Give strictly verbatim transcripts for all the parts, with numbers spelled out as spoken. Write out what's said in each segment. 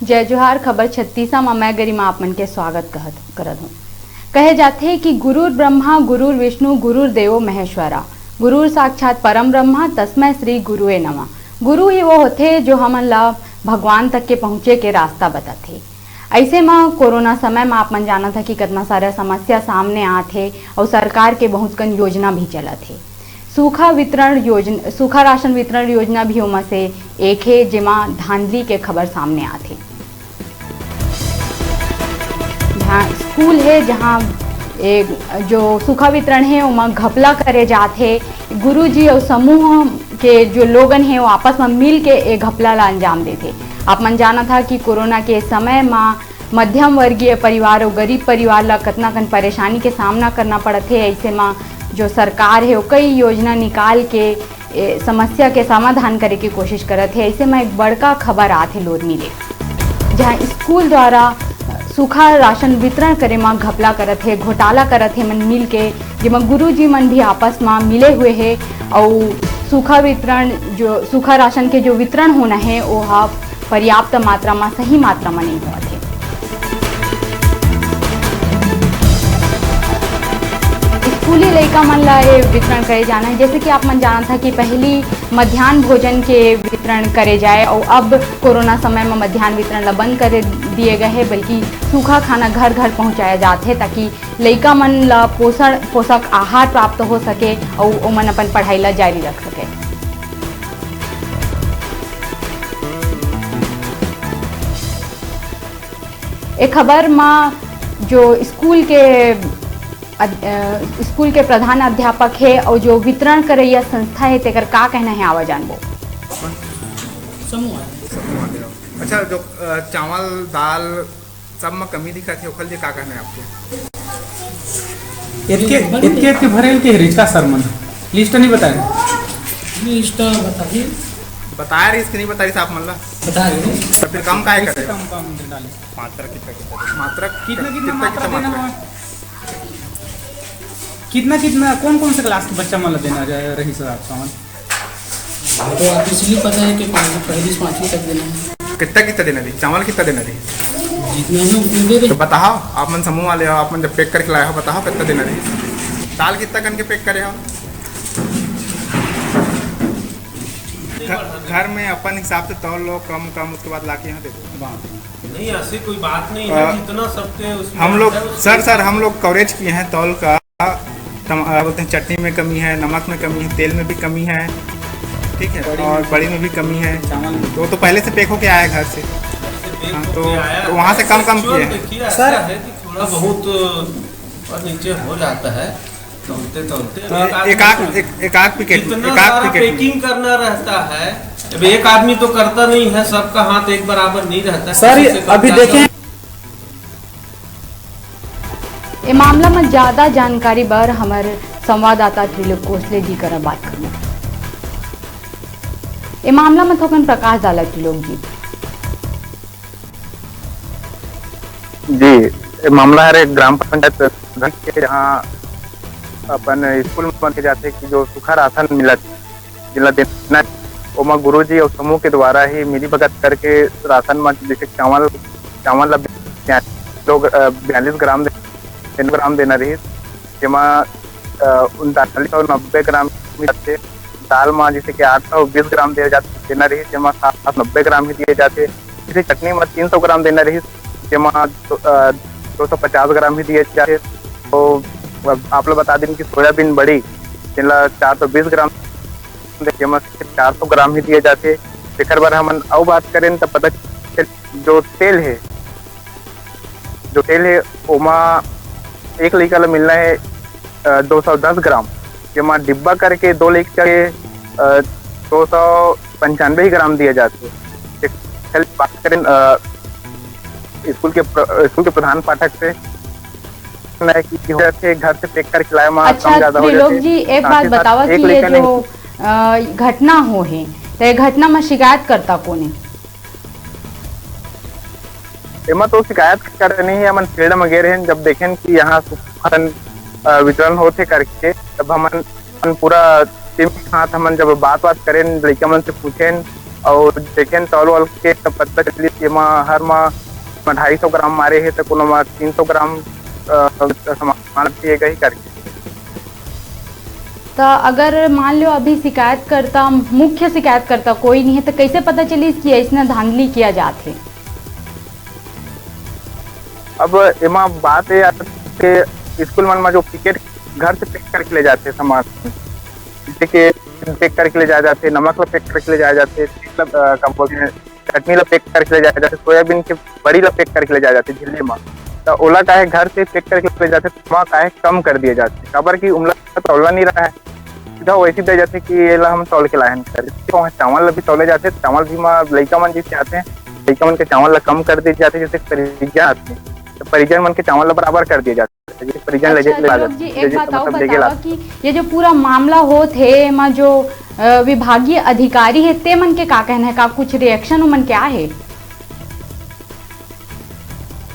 जय जोहार। खबर छत्तीसा म मैं गरिमा आप मन के स्वागत कहत, करत हूँ। कहे जाथे कि गुरुर ब्रह्मा, गुरुर विष्णु, गुरुर देवो महेश्वरा, गुरुर साक्षात परम ब्रह्मा, तस्मै श्री गुरुवे नमः। गुरु ही वो होथे, जो हमन ला भगवान तक के पहुँचे के रास्ता बताथे। अइसे म कोरोना समय म आप मन जानत ह कि कतना सारा समस्या सामने आत हे अउ सरकार के बहुत कन योजना भी चलत हे। सूखा वितरण योजना, सूखा राशन वितरण योजना भी ओमा से एक हे, जेमा धांधली के खबर सामने आत हे। जहाँ स्कूल हे, जहाँ ए, जो सूखा वितरण हे, ओमा घपला करे जात हे। गुरुजी अउ समूह के जो लोगन हे, वो आपस म मिल के ए घपला ला अंजाम देथे। आप मन जानत ह कि कोरोना के समय म मध्यम वर्गीय परिवार अउ गरीब परिवार ला कतना कन परेशानी के सामना करना पड़त हे। अइसे म जो सरकार हे, वो कई योजना निकाल के ए समस्या के समाधान करे के कोशिश करत हे। अइसे म एक बड़का खबर आत हे लोरमी ले, जहाँ स्कूल द्वारा सूखा राशन वितरण करे म घपला करत हे, घोटाला करत हे मन मिल के, जेमा गुरुजी मन भी आपस म मिले हुए हे अउ सूखा वितरण, जो सूखा राशन के जो वितरण होना हे, वो ह पर्याप्त मात्रा म, सही मात्रा म नहीं होवत हे। स्कूली लइका मन ला ये वितरण करे जाना हे। जैसे कि आप मन जानत ह कि पहली मध्यान्ह भोजन के वितरण करे जाए अउ अब कोरोना समय म मध्यान्ह वितरण ला बंद कर दिए गए हे, बल्कि सूखा खाना घर-घर पहुंचाया जात हे, ताकि लइका मन ला पोषण, पोषक आहार प्राप्त हो सके अउ ओमन अपन पढ़ाई ला जारी रख सके। ए खबर म जो स्कूल के अध-, अ, स्कूल के प्रधान अध्यापक हे अउ जो वितरण करइया संस्था हे, तेकर का कहना हे, आवा जानबो। समूह आले। समूह आले। अच्छा, जो, अ, चावल, दाल, सब म कमी दिखत हे, ओखर लिए का कहना हे आपके? एतके, एतके, एतके भरेल के रिचका सर मन। लिस्ट नहीं बताए? लिस्ट बता दी। बताए रहिस कि नहीं बताए रहिस आप मन ला? बता रहे हैं। तो फिर कम काहे करे? कम, कम डाले। मात्रा कितना, कितना देना? मात्रा कितना, कितना कितना, मात्रा कितना देना मात्रा? है? कितना, कितना, कौन, कौन से क्लास के बच्चा मन ला देना रह-, रही सर आप सामान? वो तो ऑफिशियली पता है कि पहली, पहली से पाँचवीं तक देना है। कितना, कितना देना रही? चावल कितना देना रही? जितना है उतना दे दे। तो बताओ, आप मन समूह वाले हो, आप मन जब पैक करके लाए हो, बताओ कितना देना रही? दाल कितना कन के पैक करे हो? घ-, घर में अपन हिसाब से तौल लो, कम, कम, उसके बाद लाके यहाँ दे दो। नहीं, ऐसी कोई बात नहीं है, अ, जितना सबके उसमें हम लोग, आता है, उसके सर, सर, हिसाब हम से। लोग कवरेज किए हैं तौल का। टम-, अ, बोलते हैं, चटनी में कमी है, नमक में कमी है, तेल में भी कमी है, ठीक है, बड़ी और में बड़ी में भी कमी है। चावल में। तो, तो पहले से पैक होके आया घर से। घर से पैक हाँ, होके तो, आया तो वहाँ है। से कम, कम एक्चुअल किए हैं। देखिए, ऐसा सर। है कि थोड़ा बहुत ऊपर नीचे हो जाता है, तौलते, तौलते। तो एक आध एक आध, पैकेट। एक, एक आध पैकेट, जितना एक आध सारा पैकेट। पैकिंग करना रहता है, अब एक आदमी तो करता नहीं है, सबका हाथ एक बराबर नहीं रहता, सर, किसी से कम अभी ज्यादा देखें। ए मामला म ज्यादा जानकारी बर हमर संवाददाता त्रिलोक कोसले जी करा बात करबो। ए मामला म थोकन प्रकाश डाला त्रिलोक जी। जी, ए मामला हरे ग्राम पंचायत घट के, जहाँ अपन स्कूल म बने जाथे कि जो सूखा राशन मिलत, जिला देना, ओमा गुरुजी अउ समूह के द्वारा ही मिली भगत करके राशन म जैसे चावल, चावल ला बयालीस लोग, अ, बयालीस ग्राम दे-, ग्राम देना रहिस, जेमा, अ, उनतालीस सौ नब्बे ग्राम ही जाथे। दाल म जैसे कि आठ सौ बीस ग्राम दे जाथे, देना रहिस, जेमा सात सौ नब्बे ग्राम ही दिए जाथे। जैसे चटनी म तीन सौ ग्राम देना रहिस, जेमा दो, अ, दो सौ पचास ग्राम ही दिए जाथे। तो अब आप ला बता दिन कि सोयाबीन बड़ी, जेला चार सौ बीस ग्राम दे, जेमा सिर्फ चार सौ ग्राम ही दिए जाथे। तेकर बर हमन अउ बात करेन त पता चल, जो तेल हे, जो तेल हे, ओमा एक लइका ला मिलना हे, अ, दो सौ दस ग्राम, जेमा डिब्बा करके दो लइका के, अ, दो सौ पंचानवे ही ग्राम दिए जाथे। एक बात करें, अ, स्कूल के प्र-, स्कूल के प्रधान पाठक से, ना कि हो जाथे, घर से पैक करके लाए मा अच्छा, कम ज्यादा हो त्रिलोक जाथे। जी, एक साथ बात ही साथ बतावा एक कि ये लइका जो, नहीं अ, घटना हो हे, तो ये घटना में शिकायत करता कौन है? एमा तो शिकायत करे नहीं है, हमन फील्ड में गए रहेन, जब देखेन कि यहाँ सूखा राशन, अ, वितरण होथे करके, तब हमन, हमन पूरा टीम के साथ हमन जब बात-बात करेन, लइका मन से पूछेन, अउ देखेन तौल वौल के, तब पता चलिस कि एमा हर मा ढाई सौ ग्राम मारे हे, त कोनो मा तीन सौ ग्राम, अ, सामान दिए गए करके। त अगर मान लो अभी शिकायतकर्ता, मुख्य शिकायतकर्ता कोई नहीं है, त कैसे पता चलिस कि ऐसना धांधली किया जात हे? अब एमा बात ये आथे कि स्कूल मन म जो पैकेट घर से पैक करके ले जाथे सामान, जैसे कि पैक करके ले जाया जाथे, नमक ल पैक करके ले जाया जाथे, मतलब, अ, का बोलथे, चटनी ल पैक करके ले जाया जाथे, सोयाबीन के बड़ी ल पैक करके ले जाया जाथे झिल्ली म, त ओला काहे घर से पैक करके ले जाथे, त ओमा काहे कम कर दिए जाथे, काबर कि उमला तौलना नहीं रहा है, सीधा वैसे दे जाथे कि ये ला हम तौल के लाए हन कर। तो वहाँ चावल भी तौले जाथे, चावल भी म लइका मन जैसे आथे, लइका मन के चावल ला कम कर दिए जाथे, जैसे परिजन आथे, तो परिजन मन के चावल ला बराबर कर दिए जाथे, जैसे परिजन ले अच्छा, ले ला त्रिलोक जाथे, जी, ले एक ले, बात और मतलब, लेके ला बतावा कि ये जो पूरा मामला होत हे, एमा जो, अ, विभागीय अधिकारी हे, ते मन के का कहना है, का कुछ रिएक्शन उमन के आहे?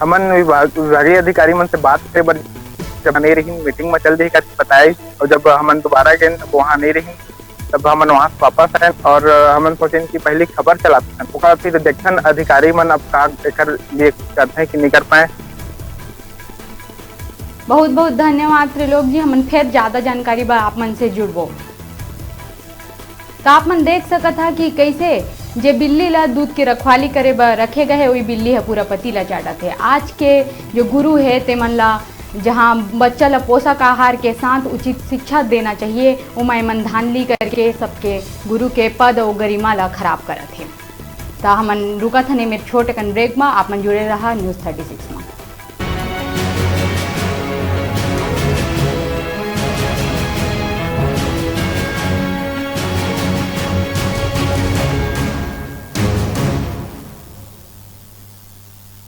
हमन विभाग, विभागीय अधिकारी मन से बात करे बर जब नहीं रही, मीटिंग में चल रही, करके बताए, और जब हमन दोबारा गए, तब वहाँ नहीं रही, तब हमन वहाँ से वापस आए और हमन सोचेन कि पहले खबर चलाते हैं, ओकर फिर देखन अधिकारी मन अब का एकर लिए करते हैं कि नहीं कर पाए। बहुत बहुत धन्यवाद त्रिलोक जी, हमन फिर ज्यादा जानकारी बर आप मन से जुड़बो। तो आप मन देख सकत हा कि कैसे जे बिल्ली ला दूध के रखवाली करे बर रखे गए हे, वही बिल्ली ह पूरा पति ला चाटत हे। आज के जो गुरु हे, ते मन ला जहाँ बच्चा ला पोषक आहार के साथ उचित शिक्षा देना चाहिए, उमा एमन धांधली करके सबके गुरु के पद अउ गरिमा ला खराब करत हे। त हमन रुकत हन एमेर छोट कन ब्रेक मा, आप मन जुड़े रहा न्यूज़ थर्टी सिक्स मा।